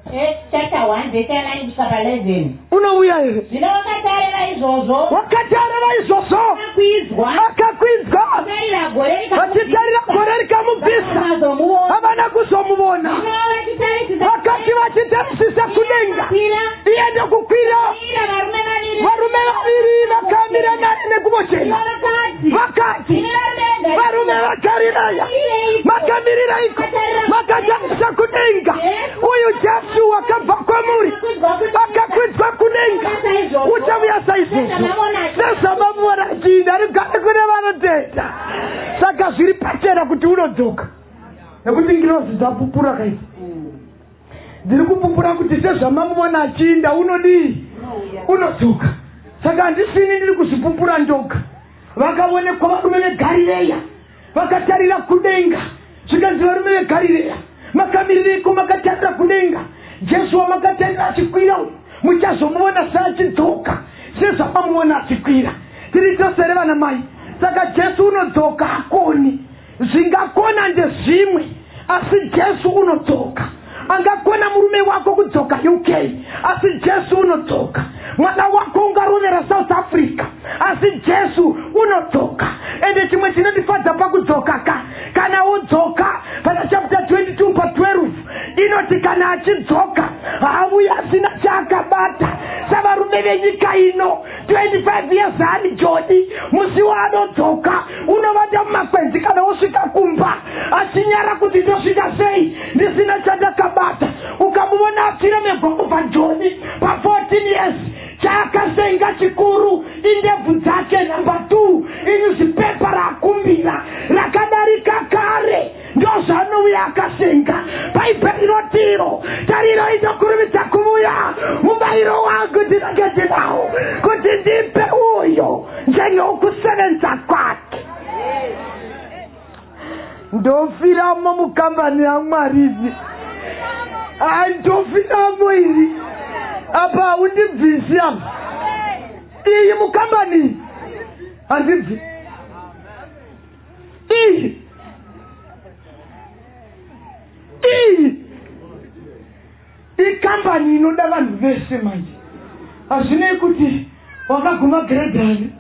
Acts chapter 1 verse 9 kusvika pa11. Unouya here? Zvino wakati areva izvozvo, Wakati areva izvozvo, akakwidzwa, akakwidzwa, vachitarira gore vachitarira gore rikamubvisa, rikamubvisa. havana kuzomuvona. Zvino vachitarisisa Vakati vachitarisisa kudenga, kukwira, iye ndokukwira, kwira varume vaviri varume vaviri vakamira naye nenguvo chena, vakati, vakati, "Imi varume varume veGarirea, vaGarireya, makamiriraiko? Makatarisa kudenga. Uyu Jesu wakabva kwamuri, akakwidzwa kudenga, uchauya saizvozvo sezvamamuona achiinda. Rugare kune vanotenda. Saka zviri pachena kuti unodzoka, nekuti ngirozi dzapupura kaiti dziri kupupura kuti sezvamamuona achiinda unodii? Unodzoka. Saka handisini ndiri kuzvipupura ndoga. Vakaonekwa varume veGarireya vakatarira kudenga, zvikanzi, varume veGarireya, makamirireiko makatarira kudenga? Jesu wamakatarira achikwira uyu muchazomuona seachidzoka sezvamamuona achikwira. Tiri tose here vana mai? Saka Jesu unodzoka hakoni. Zvingakona ndezvimwe, asi Jesu unodzoka. Angakona murume wako kudzoka UK, asi Jesu unodzoka. Mwana wako ungarovera South Africa, asi Jesu unodzoka. Ende chimwe chinondifadza pakudzoka ka, kana wodzoka pana chapter 22 pa12 inoti kana achidzoka hauyi asina chaakabata savarume venyika ino. 25 years ari Joni, musi waanodzoka unovata mumakwenzi kana wosvika kumba achinyara kuti ndosvika sei ndisina chandakabata. Ukamuvona achiremegwa kubva Joni pa14 years, chaakasenga chikuru indebvu dzake. Namba 2 inewspaper raakumbira rakadarika kare, ndozvaanouya akasenga. Bhaibheri rinotiro tariro inokurumidza kuvuya, mubayiro wangu ndinenge ndinawo kuti ndipe uyo njengokusevenza kwake. Ndofiramo mukambani yaMwari ini, andofiramo ini. Apa haundibvisi apa, iyi mukambani iyi handibvi iyi. Iyi ikambani inoda vanhu vese. Manje hazvinei kuti wakaguma grade ani.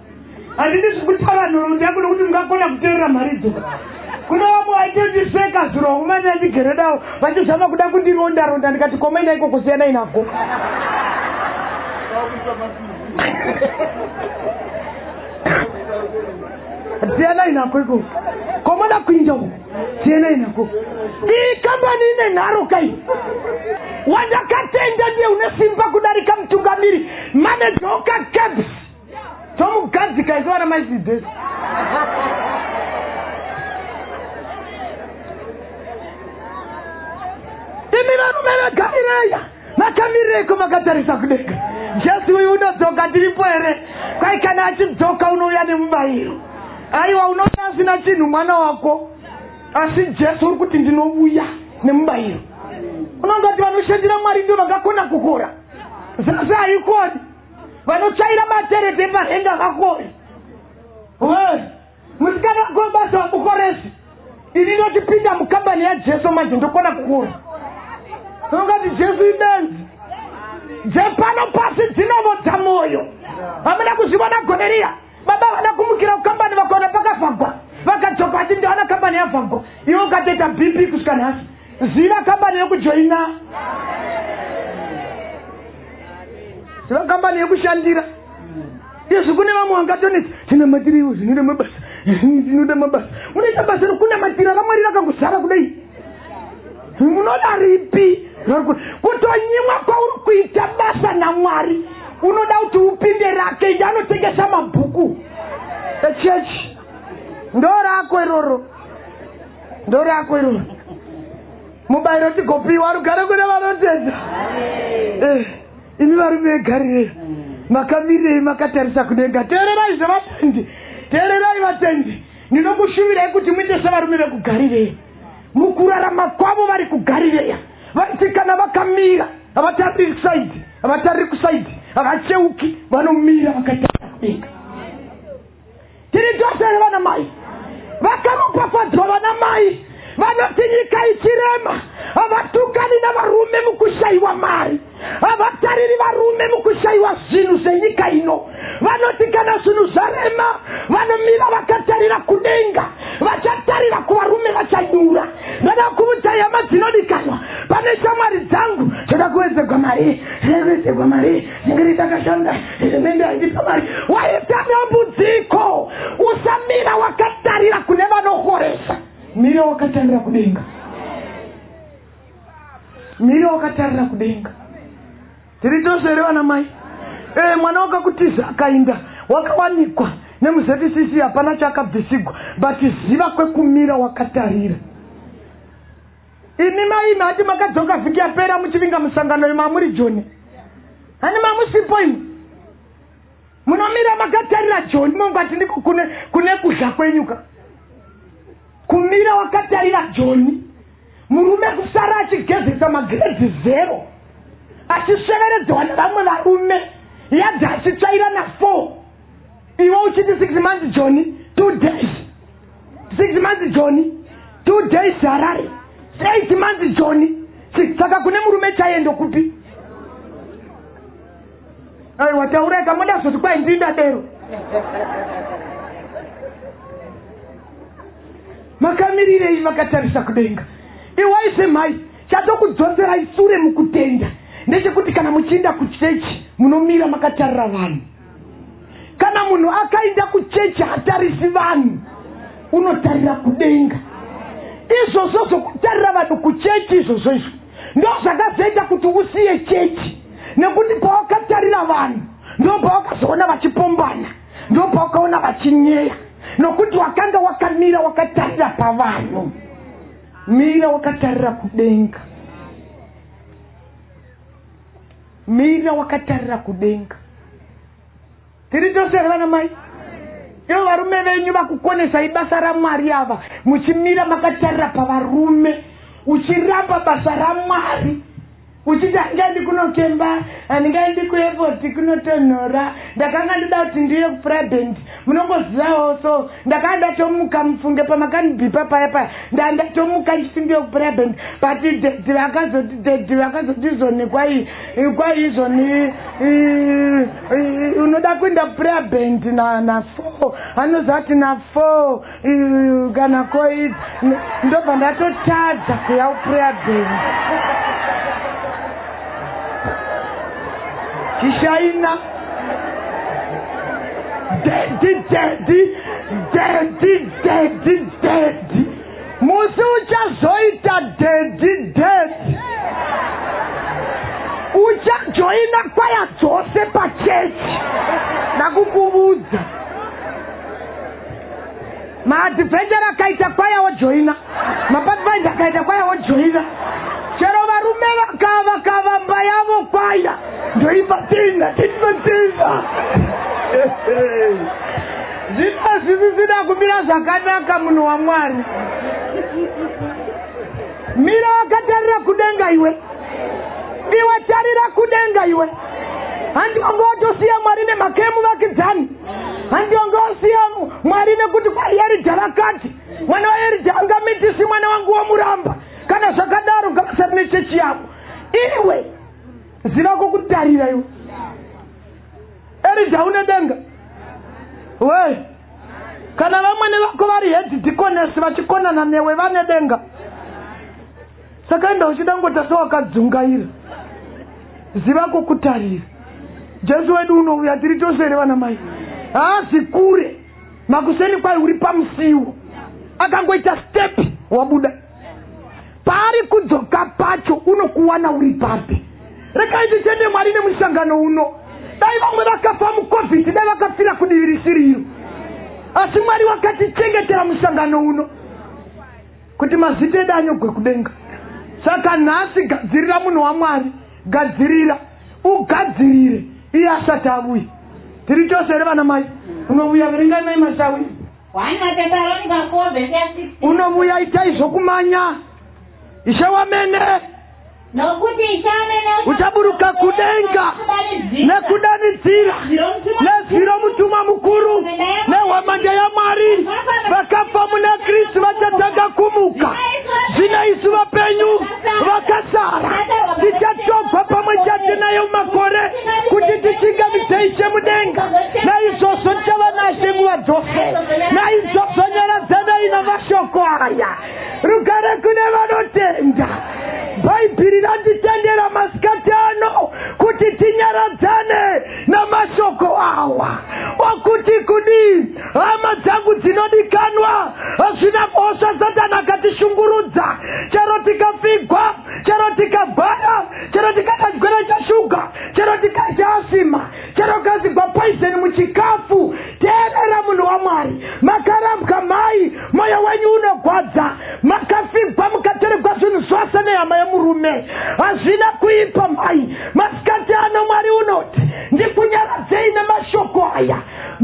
Handidi zvekutaura nhoroondo yako nokuti mungakona kuteerera mharidzo. Kune vamwe vaitondiseka zuro umani andigere davo vachizama kuda kundironda ronda, ndikati komaina ikoko, siyanai nako, siyanai nako ikoko komoda kuinda uko, siyanai nako. Iyi kambani ine nharo kai. Wandakatenda ndiye une simba kudarika mutungamiri manager wokaCABS. Tomugadzika isu vana maisidesi. Imi varume veGarireya, makamirireko makatarisa kudenga? Jesu uyu unodzoka. Tiripo here? Kwai kana achidzoka unouya nemubayiro. Aiwa, unouya asina chinhu mwana wako, asi Jesu uri kuti ndinouya nemubayiro. Unongati vanoshandira Mwari ndio vangakona kukora, zasi haikoni. Vanotsvaira materete parenga vakori. We musikana wako basa wamukoresi, ini ndochipinda mukambani yaJesu manje ndokona kukura. Unongati Jesu ibenzi. Dzepano pasi dzinovodza mwoyo. Hamuna kuzvivona gore riya baba vada kumukira kukambani, vakaona pakavhagwa, vakadzoka vati ndaona kambani yavhagwa. Iwe ukatoita BP kusvika nhasi. Ziva kambani yekujoina, ziva kambani yekushandira. Izvi kune vamwe vangatonetsa, tinamatira iwo, zvinoda mabasa, zvinoda mabasa. Unoita basa rokunamatira raMwari rakangozara kudai, munoda ripi? Kutonyimwa kwauri kuita basa naMwari, unoda kuti upinde rake. Inde anotengesa mabhuku echechi, ndo rako iroro, ndo rako iroro. Mubayiro tigopiwa. Rugare kune vanotenda. Imi varume veGarireya, makamirirei makatarisa kudenga? Teererai zvevatendi, teererai vatendi. Ndinokushuvirai kuti muite sevarume vekuGarireya. Mukurarama kwavo vari kuGarireya vaiti kana vakamira havatariri kusaidi, havatariri kusaidi, havacheuki, vanomira vakatarira kudenga. Tiri tose here vana mai? Vakaropafadzwa vana mai vanoti nyika ichirema havatukani navarume mukushayiwa. Shamwari dzangu, toda kuwedzegwa mari, toda kuwedzegwa mari, ndingiri takashanda, hurumende haindipa mari. Waita dambudziko. Usamira wakatarira kune vanohoresa. Mira wakatarira kudenga. Mira wakatarira kudenga. Tiri tose here vana mai? Mwana wakakutiza akainda, wakawanikwa nemuZCC, hapana chaakabvisigwa, but ziva kwekumira wakatarira. Imi mai imi, hati makadzoka vhiki yapera muchivinga musangano imamuri Joni, hani mamusipo imi munomira makatarira Joni, mongati ndiko kune kudya kwenyuka. Kumira wakatarira Joni, murume kusara achigezesa magrade 0, achisveveredzwa nevamwe varume, yadzi achitsvaira na4, iwe uchiti 6 months Joni, 2 days, 6 months Joni, 2 days Harare, 8 months Joni. Saka kune murume chaiendo kupi? Aiwa, taurai kamoda zoti kwai ndinda dero. Makamirirei makatarisa kudenga? Iwai semhai, chatokudzoserai sure mukutenda ndechekuti kana muchienda kuchechi munomira makatarira vanhu. Kana munhu akaenda kuchechi hatarisi vanhu, unotarira kudenga. Izvozvo zvokutarira vanhu kuchechi, izvozvo izvo ndo zvakazoita kuti usiye chechi, nekuti pawakatarira vanhu ndo pawakazoona vachipombana, ndo pawakaona vachinyeya, nokuti wakanga wakamira wakatarira pavanhu. Mira wakatarira kudenga. Mira wakatarira kudenga. Tiri tose here vana mai? Ivo varume venyu vakukonesai basa raMwari ava, muchimira makatarira pavarume, uchiramba basa raMwari, uchiti handingaendi kunokemba, handingaendi kuairport kunotonhora, ndakanga ndoda kuti ndiye kuprayer band, munongozivawo. So ndakanga ndatomuka, mufunge pamakandibhipa paya paya, ndatomuka ndichiti ndiye kuprayer band, but daddy vakazoti, daddy vakazoti izoni kwai kwai izoni unoda kuenda kuprayer band na4, anoziva kuti na4 kana koi, ndobva ndatotadza kuya kuprayer band. Chishaina daddy, daddy, daddy, daddy, daddy, musi uchazoita daddy, daddy, uchajoina kwaya dzose pachechi. Ndakukuvudza, maadventure akaita kwaya wojoina, mapathfinder akaita kwaya wojoina, chero varume vakavamba yavo kwaya, ndoipatinga tinotinga. Zvino zvisisina kumira zvakanaka. Munhu waMwari, mira wakatarira kudenga iwe. Iwe tarira kudenga iwe. Handi wanga watosiya Mwari nemhaka yemuvakidzani? Handi wanga wasiya Mwari nekuti kwaErija vakati mwana waErija angamitisi mwana wangu womuramba? Kana zvakadaro, ngavasati nechechi yavo. Iwe ziva kwokutarira iwe. Erija une denga we. Kana vamwene vako vari head deaconess vachikonana newe, vane denga. Saka enda uchida ngota sewakadzungaira. Ziva kwokutarira. Jesu wedu unouya. Tiri tose here vana mai? Haazi kure. Makuseni kwai uri pamusiwo, akangoita step wabuda. Paari kudzoka pacho unokuwana uri papi? Rekai titende Mwari nemusangano uno. Dai vamwe vakafa muCOVID, dai vakafira kudivi risiri iro, asi Mwari wakatichengetera musangano uno kuti mazita edu anyogwe kudenga. Saka nhasi gadzirira, munhu waMwari, gadzirira, ugadzirire iye asati avuya. Tiri tose here vana mai? Unovuya, verengai mai Masawi. 1 Matesalonika 4 verse ya 16. Unovuya, itai zvokumanya, Ishe wamene Nokuti Ishe amene uchaburuka kudenga nekudanidzira nezwi romutumwa mukuru nehwamanda yaMwari. Vakafa muna Kristu vachatanga kumuka. Zvino isu vapenyu vakasara tichatogwa pamwe chete naye mumakore kuti tichingamidze Ishe mudenga. Naizvozvo tichava nashe nguva dzose. Naizvozvo nyaradzanai namashoko aya. Rugare kune vanotenda. Bhaibheri randitaura.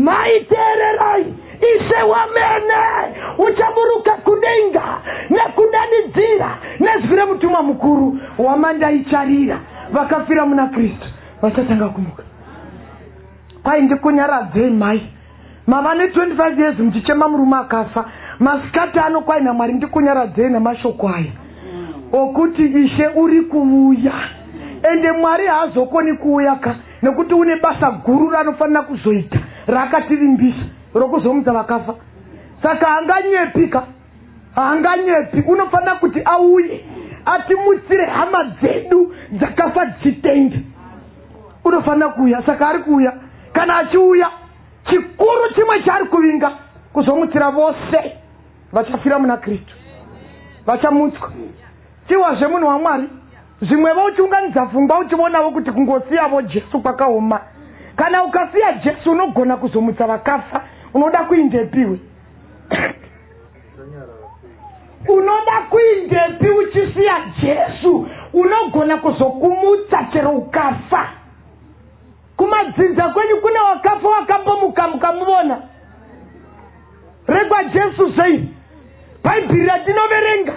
Maiteererai, Ishe wamene uchaburuka kudenga nekudanidzira nezwi remutumwa mukuru. Hwamanda icharira, vakafira muna Kristu vachatanga kumuka. Kwai ndikunyaradzei mai, mava ne25 years muchichema murume akafa. Masikati ano kwai naMwari ndikunyaradzei namashoko aya okuti Ishe uri kuuya. Ende Mwari haazokoni kuuya ka, nekuti une basa guru raanofanira kuzoita raakativimbisa rokuzomutsa vakafa. Saka haanganyepi ka, haanganyepi. Unofanira kuti auye atimutsire hama dzedu dzakafa dzichitenda. Unofanira kuuya, saka ari kuuya. Kana achiuya, chikuru chimwe chaari kuvinga kuzomutsira vose vachafira muna Kristu, vachamutswa. Chiwazve munhu waMwari, zvimwevo uchiunganidza pfungwa uchionavo kuti kungosiyavo Jesu kwakaoma. Kana ukasiya Jesu unogona kuzomutsa vakafa. Unoda kuindepiwe? Unoda kuindepi uchisiya Jesu? Unogona kuzokumutsa chero ukafa. Kumadzinza kwenyu kune wakafa wakambomuka mukamuvona? Regwa Jesu zvei? Bhaibheri ratinoverenga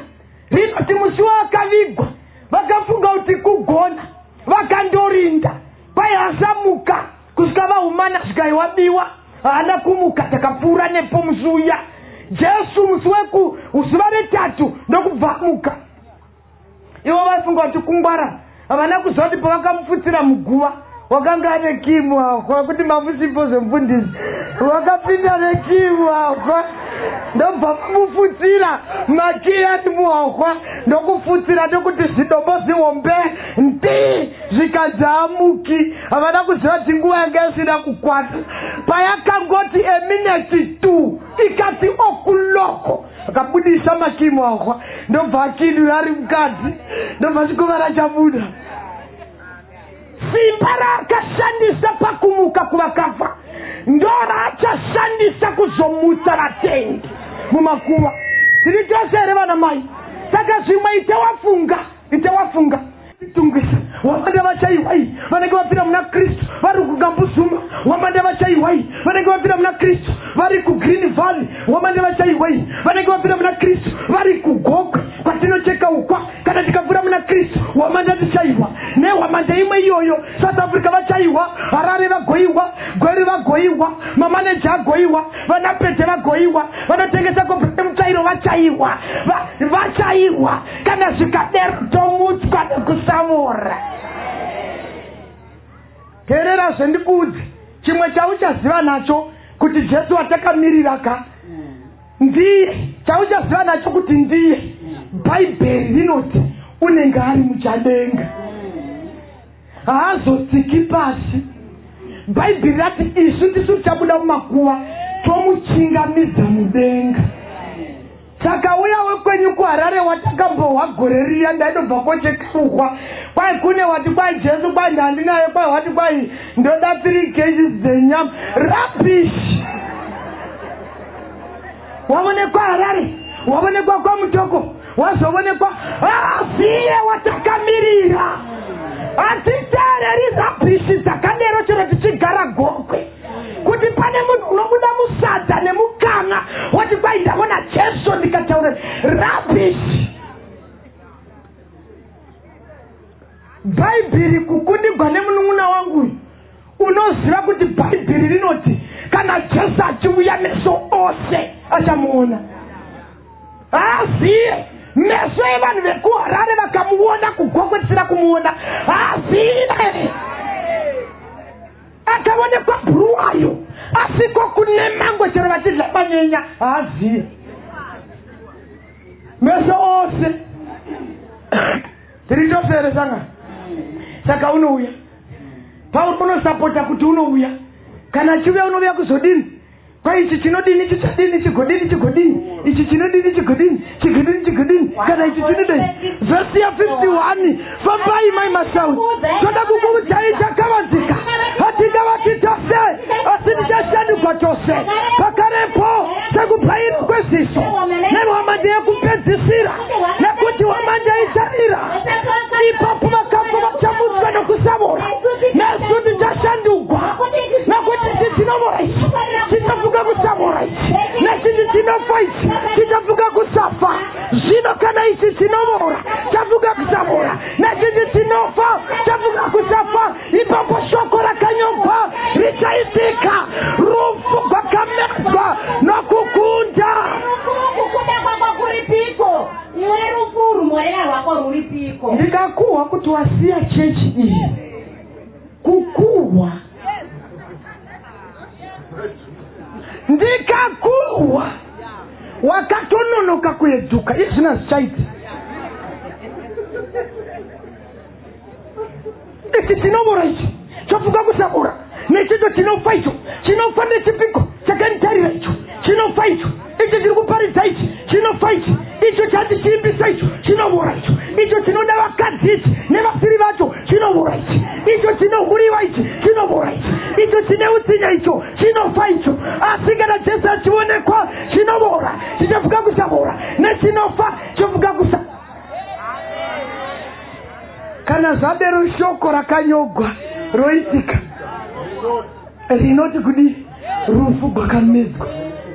rinoti musi waakavigwa vakafunga kuti kugona, vakandorinda kwai asamuka kusvika vahumana, zvikaiwabiwa haana kumuka. Takapfuura nepo musi uya Jesu musi weku zuva retatu ndokubva amuka. Ivo vaifunga kuti kungwara, havana kuziva kuti pavakamufutsira muguva wakanga ane kii muhahwa, kuti mamusipo zvemufundisi wakapinda nekii muhahwa, ndobva vamufutsira makii ari muhahwa, ndokufutsira ndokuti zidombo zihombe ndi zvikanzi amuki. Havana kuziva kuti nguva yanga isina kukwana. Payakangoti emineti 2 ikati okuloko, akabudisa makii muhahwa, ndobva akidwe ari mukadzi, ndobva chikuvara chabuda. Simba raakashandisa pakumuka kuvakafa ndo raachashandisa kuzomutsa vatendi mumakuva. Tiri tose here vana mai? Saka zvimwe ite wafunga, ite wafunga tungisa wamanda vachaiwai vanenge vapfira muna Kristu vari kuKambuzuma, wamanda vachaiwai vanenge vapfira muna Kristu vari kuGreen Valley, wamanda vachaiwai vanenge vapfira muna Kristu vari kuGokwe kwatinocheka ukwa. Kana tikapfura muna Kristu, wamanda tichaiwa nehwamanda imwe iyoyo. South Africa vachaiwa, Harare vagoiwa, Gweru vagoiwa, mamaneja agoiwa, vanapete vagoiwa, vanotengesa mutsvairo vachaiwa, vachaiwa. Kana zvikadero tomutswa nekusamura. Teerera zvendikuudze, chimwe chauchaziva nacho kuti Jesu watakamirira ka ndiye, chauchaziva nacho kuti ndiye, Bhaibheri rinoti unenge ari muchadenga, haazotsiki pasi. Bhaibheri rati isu tisu tichabuda mumakuva tomuchingamidza mudenga. Saka uya wekwenyu kuHarare watakambohwa gore riya ndaitobva kochekaruhwa, kwai kune wati kwai Jesu kwai ndandinaye, kwai wati kwai ndoda 3 kgs dzenyama. Rubbish! Wavonekwa Harare, wavonekwa kwaMutoko, wazovonekwa asiye watakamirira. Hatiteereri rubbish dzakadero chero tichigara Gokwe. Kuti pane munhu unobuda musadza nemukanwa woti kwai ndaona Jesu ndikataura, rubbish! Bhaibheri kukundigwa nemunun'una wangu uyu. Unoziva kuti Bhaibheri rinoti kana Jesu achiuya meso ose achamuona. Haaziye meso evanhu vekuHarare vakamuona kuGokwe tisina kumuona, haaziye. Akaonekwa Bhuruwayo asiko kune mangwe chero vachidya manyenya, haaziye meso ose. Tiri tose here sanga? Saka unouya Pauro unosapota kuti unouya. Kana achiuya unouya kuzodini? Kwa ichi chinodini, chichadini, chigodini, chigodini, ichi chinodini, chigodini, chigodini, chigodini, kana ichi chinodini. Vhesi ya 51, fambai mai Masau, toda kukuudzai chakavanzika. Hatingavaki tose, asi tichashandukwa tose pakarepo sekubhaira kweziso nehwamanda yekupedzisira, nekuti hwamanda icharira. Ipapo vakafa vachamutswa nokusavora, nesu tichashandugwa, nekuti ichi chinovora ichi Ndikasiya chechi iyi kukuhwa, ndikakuhwa wakatononoka kuedzuka, izvina zvichaiti. Ichi chinovora ichi chofuka kusavora, nechicho chinofa icho chinofa nechipiko chakanditarira icho chinofa icho, icho chiri kuparidza ichi chinofa ichi, icho chati chiimbisa icho chinovora icho, icho chinoda vakadzi ichi nevasiri vacho chinovora ichi, icho chinohuriwa ichi chinovora ichi, icho chine utsinye icho chinofa icho. Asi kana Jesu achionekwa chinovora chichafuka kusavora, nechinofa chofuka kusa. Kana zvadero shoko rakanyogwa roitika rinoti kudi rufu gwakamedzwa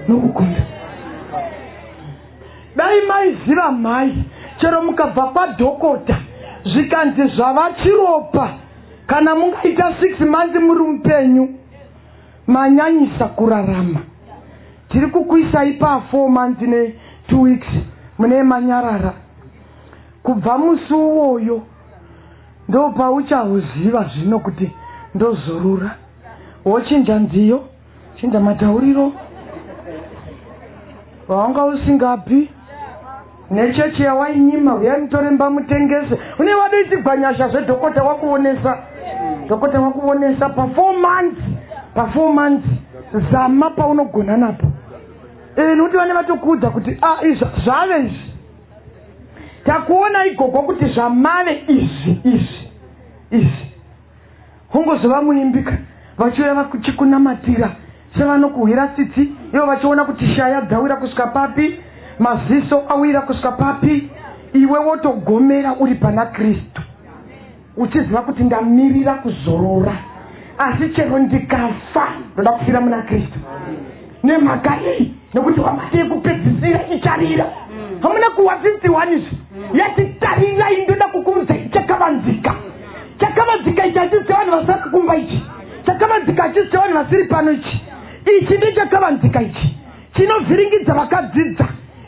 nokukunda. Dai maiziva mhai, chero mukabva kwadhokota zvikanzi zvava chiropa, kana mungaita 6 months muri mupenyu, manyanyisa kurarama. Tiri kukuisai pa 4 months ne 2 weeks mune manyarara. Kubva musi uwoyo ndopauchahuziva zvino kuti ndozorora. Wochinja nziyo, chinja matauriro, wawanga usingapi nechechi yawainyima, uyai mutore mba mutengese. Une wadoitigwa nyasha zvedhokota wakuonesa, dhokota wakuonesa pa 4 months, pa 4 months zama paunogona napo. Nokuti vane vatokuudza kuti izvi zvave izvi, takuona igogo kuti zvamave izvi izvi izvi. Hongozova muimbika vachiuya vachikunamatira sevanokuhwira tsitsi, ivo vachiona kuti shaya dzawira kusvika papi, maziso awira kusvika papi, iwe wotogomera uri pana Kristu uchiziva kuti ndamirira kuzorora, asi chero ndikafa ndoda kufira muna Kristu. Nemhaka iyi, nekuti wamati yekupedzisira icharira. Hamuna kuwa 51 izvi yatitarirai, ndoda kukuudzai chakavanzika. Chakavanzika ichi hachisi chevanhu vasara kumba ichi, chakavanzika hachisi chevanhu vasiri pano ichi, ichi ndechakavanzika ichi chinovhiringidza vakadzidza,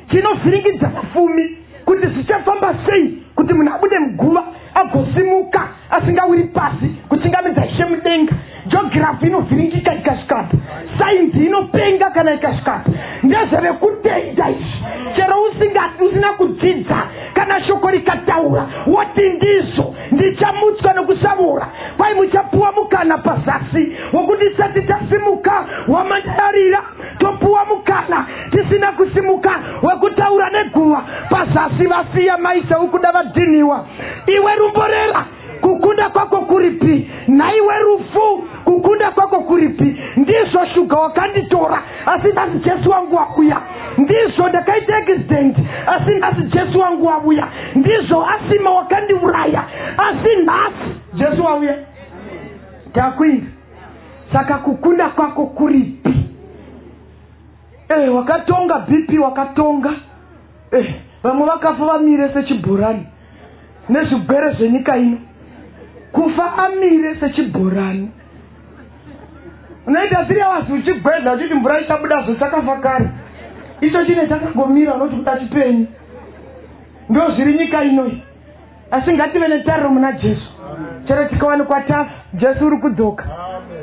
chinovhiringidza vafumi, kuti zvichafamba sei kuti munhu abude muguva agosimuka asingawiri pasi kuchingamidza Ishe mudenga. Geography inovhiringika ikasvikapo, sainzi inopenga kana ikasvikapo. Ndezvevekutenda izvi, chero usina kudzidza, kana shoko rikataura woti ndizvo, ndichamutswa nokusavora. Kwai muchapuwa mukana pazasi wokuti tisati tasimuka wamandarira, topuwa mukana tisina kusimuka wekutaura neguva pazasi. Vasiya maisa ukuda vadhiniwa. Iwe rumborera, kukunda kwako kuripi? Naiwe rufu, kukunda kwako kuripi? Ndizvo shuga wakanditora, asi nhasi Jesu wangu wauya. Ndizvo ndakaita accident, asi nhasi Jesu wangu wauya. Ndizvo asima wakandiuraya, asi nhasi Jesu wauya. Takuinda. Saka kukunda kwako kuripi? Wakatonga BP, wakatonga. Vamwe vakafa vamire sechibhorani nezvigwere zvenyika ino. Kufa amire sechibhorani. Unoita 3 hours uchigwedha uchiti mvura ichabuda, zvochakafa kare. Icho chine chakangomira, unoti kuda chipenyu. Ndo zviri nyika inoi. Asi ngative netariro muna Jesu. Chero tikawanikwa tafa, Jesu uri kudzoka.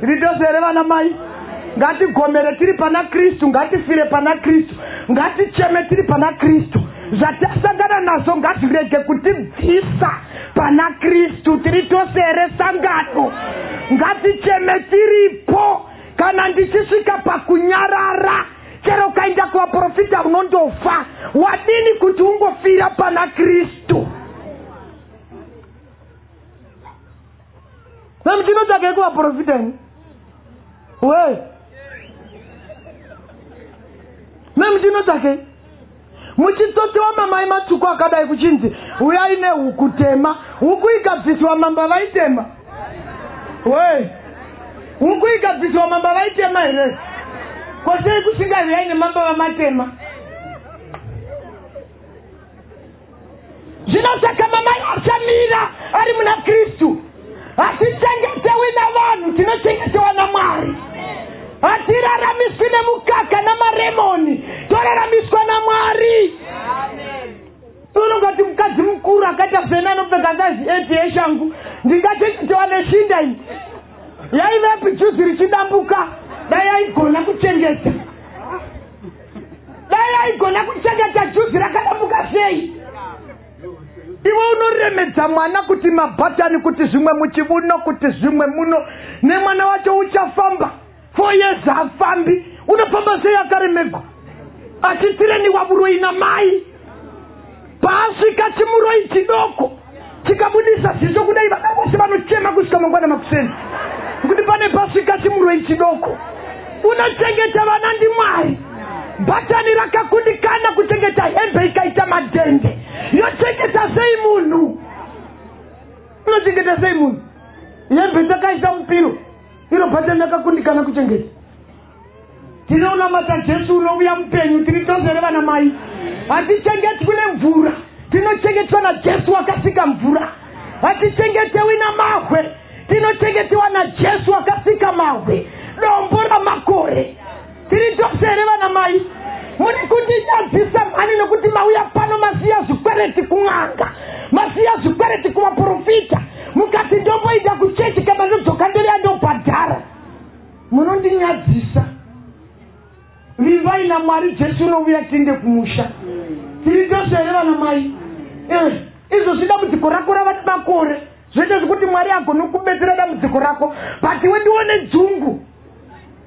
Tiri tose here vana mai? Ngatigomere tiri pana Kristu, ngatifire pana Kristu, ngaticheme tiri pana Kristu. Zvatasangana nazvo ngazvirege kutibvisa pana Kristu. Tiri tose here sangano? Ngaticheme tiripo. Kana ndichisvika pakunyarara, chero ukaenda kuvaprofita unondofa. Wadini kuti ungofira pana Kristu? Memuchinotsvakei kuvaprofita ini? We memuchinotsvakei? Muchitsotsewa mamai matsvuku akadai kuchinzi uyai nehuku tema. Huku ikabviswa mamba vaitema. We huku ikabviswa mamba vaitema here? Kwasei kusingai uyai nemamba vamatema? Zvino saka mamai achamira ari muna Kristu. Hatichengetewi navanhu, tinochengetewa naMwari. Hatiraramiswi nemukaka namaremoni, toraramiswa naMwari. Unongati mukadzi mukuru akaita pena anopfeka size 8 yeshangu. Yaivepi juzi richidambuka? Dai aigona kuchengeta, dai aigona kuchengeta juzi rakadambuka sei? Iwe unoremedza mwana kuti mabhatani, kuti zvimwe muchivuno, kuti zvimwe muno, nemwana wacho uchafamba 4 years hafambi. Unofamba sei akaremegwa achitireniwa muroyi namai? Paasvika chimuroyi chidoko chikabudisa ziso kudai, vana vose vanochema kusvika mangwana makuseni nekuti pane pasvika chimuroyi chidoko. Unochengeta vana ndiMwari. Bhatani rakakundikana kuchengeta hembe ikaita madhende, yochengeta sei munhu? Unochengeta sei munhu? Hembe takaisa mupiro, iro bhatani rakakundikana kuchengeta. Tinounamata Jesu unouya mupenyu. Tiri tose here vana mai? Hatichengetwi nemvura, tinochengetwa naJesu akasika mvura. Hatichengetewi namahwe, tinochengetewa naJesu akasika mahwe, dombo ramakore. Tiri tose here vana mai? Muri kundinyadzisa mhani, nokuti mauya pano masiya zvikwereti kun'anga, masiya zvikwereti kuvaprofita, mukati ndomboenda kuchechi, kana ndodzoka ndoriya ndobhadhara. Munondinyadzisa. Vimbai naMwari, Jesu unouya, tiinde kumusha. Tiri tose here vana mai? Izvozvi dambudziko rako rava makore, zvoita zvekuti Mwari agone kubetsera dambudziko rako, but iwe ndione dzungu,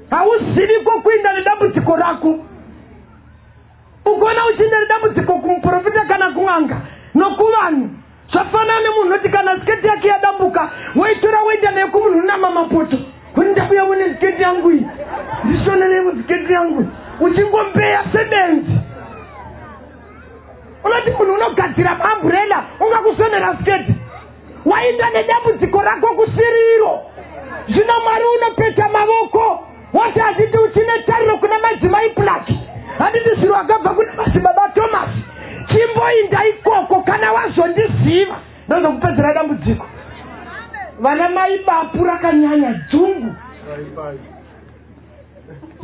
hauzivi kwokuinda nedambudziko rako. Ugoona uchiinda nedambudziko kumuprofita kana kun'anga nokuvanhu, zvafanana nemunhu unoti kana siketi yake yadambuka, woitora woenda nayo kumunhu unama mapoto, kuti ndabuya une siketi yangu iyi, ndishonerevo siketi yangu, uchingombeya sebenzi. Unoti munhu unogadzira maamburela ungakusonera siketi? Wainda nedambudziko rako kusiriro. Zvino Mwari unopeta mavoko, wati handiti uchine tariro kuna madzimai Plaki, handiti zviro akabva kuna madzibaba Thomas? Chimboinda ikoko, kana wazondiziva ndozokupedzera dambudziko. Vana mai, bapu rakanyanya, dzungu.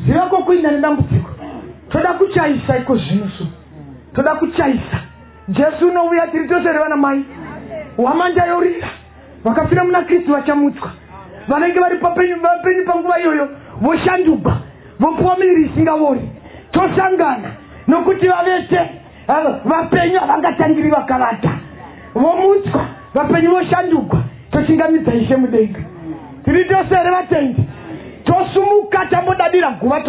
Ziva kwokuinda nedambudziko. Toda kuchaisa iko zvino, so toda kuchaisa. Jesu unouya. Tiri tose here vana mai? Hwamanda yorira, vakafira muna Kristu vachamutswa, vanenge vari papenyu vapenyu panguva iyoyo voshandugwa, vopuwa miviri isingavori. Tosangana, nokuti vavete vapenyu havangatangiri vakavata. Vomutswa, vapenyu voshandugwa, tochingamidza Ishe mudenga. Tiri tose here vatendi? Tosumuka, tambodadira guva,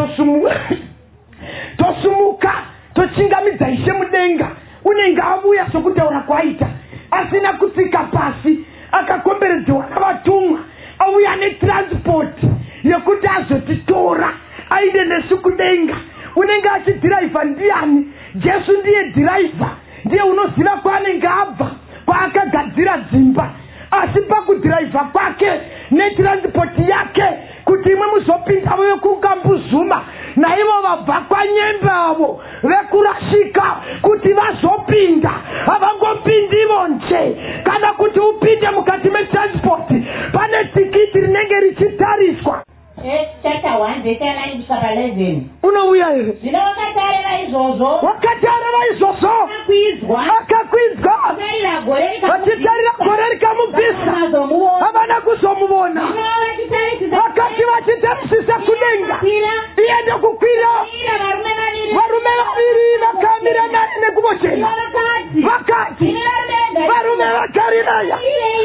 tosumuka tochingamidza Ishe mudenga. Unenge avuya sokutaura kwaita, asina kutsika pasi, akakomberedzewa navatumwa, auya netransport yekuti azotitora ainde nesu kudenga. Unenge achidhiraivha ndiani? Jesu ndiye dhiraivha, ndiye unoziva kwaanenge abva, kwaakagadzira dzimba. Asi pakudhiraivha kwake netransport yake kuti imwe muzopinda vekukambuzuma, naivo vabva kwanyembe avo vekurashika, kuti vazopinda, havangopindivo nje. Kana kuti upinde mukati metransport, pane tikiti rinenge richitariswa. Acts chapter 1 verse 9 kusvika pa11. Unouya here? Zvino wakati areva izvozvo, Wakati areva izvozvo, akakwidzwa, akakwidzwa, vachitarira gore vachitarira gore rikamubvisa, rikamubvisa. Havana kuzomuvona. Zvino vachitarisisa, Vakati vachitarisisa kudenga, kwira, iye ndokukwira, ira varume vaviri, varume vaviri vakamira naye nenguvo chena, vakati, vakati, "Imi varume veGarirea, varume vaGarireya,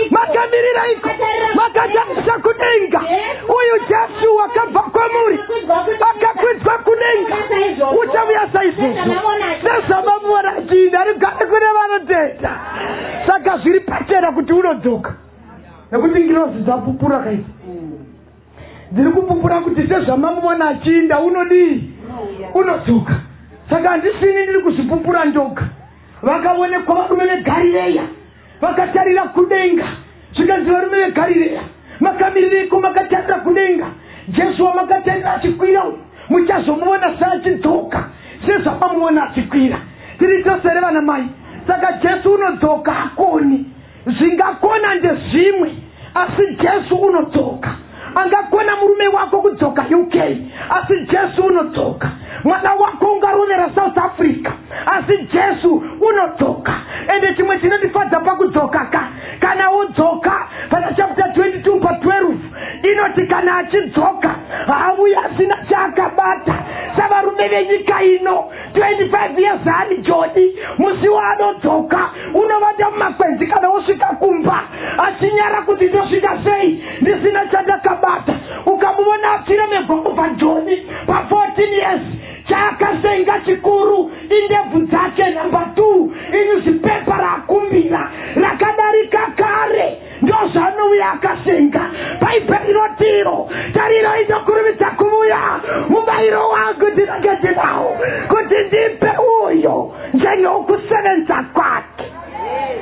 makamiriraiko makatarisa kudenga? Uyu Jesu wakabva kwamuri akakwidzwa kudenga uchauya saizvozvo sezvamamuona achiinda. Rugare kune vanotenda. Saka zviri pachena kuti unodzoka, nekuti ngirozi dzapupura kaiti, dziri kupupura kuti sezvamamuona achiinda, unodii? Unodzoka. Saka handisini ndiri kuzvipupura ndoga. Vakaonekwa varume veGarireya vakatarira kudenga, zvikanzi, "Varume veGarireya, makamirireko makatarira kudenga? Jesu wamakatarira achikwira uyu, muchazomuona seachidzoka sezvamamuona achikwira." Tiri tose here vana mai? Saka Jesu unodzoka, hakoni. Zvingakona ndezvimwe, asi Jesu unodzoka. Angakona murume wako kudzoka UK, asi Jesu unodzoka. Mwana wako ungarovera South Africa, asi Jesu unodzoka. Ende chimwe chinondifadza pakudzoka ka, kana wodzoka pana chapter 22 pa12. Inoti kana achidzoka haauyi asina chaakabata. Savarume venyika ino, 25 years ari Joni, musi waanodzoka unovata mumakwenzi kana wosvika kumba achinyara kuti ndosvika sei ndisina chandakabata. Ukamuvona achiremegwa kubva Joni pa14 years, chaakasenga chikuru indebvu dzake. Namba 2, inewspaper raakumbira rakadarika kare, ndozvaanouya akasenga. Bhaibheri rinotiro, tariro inokurumidza kuvuya, mubayiro wangu ndinenge ndinawo kuti ndipe uyo njengewokusevenza.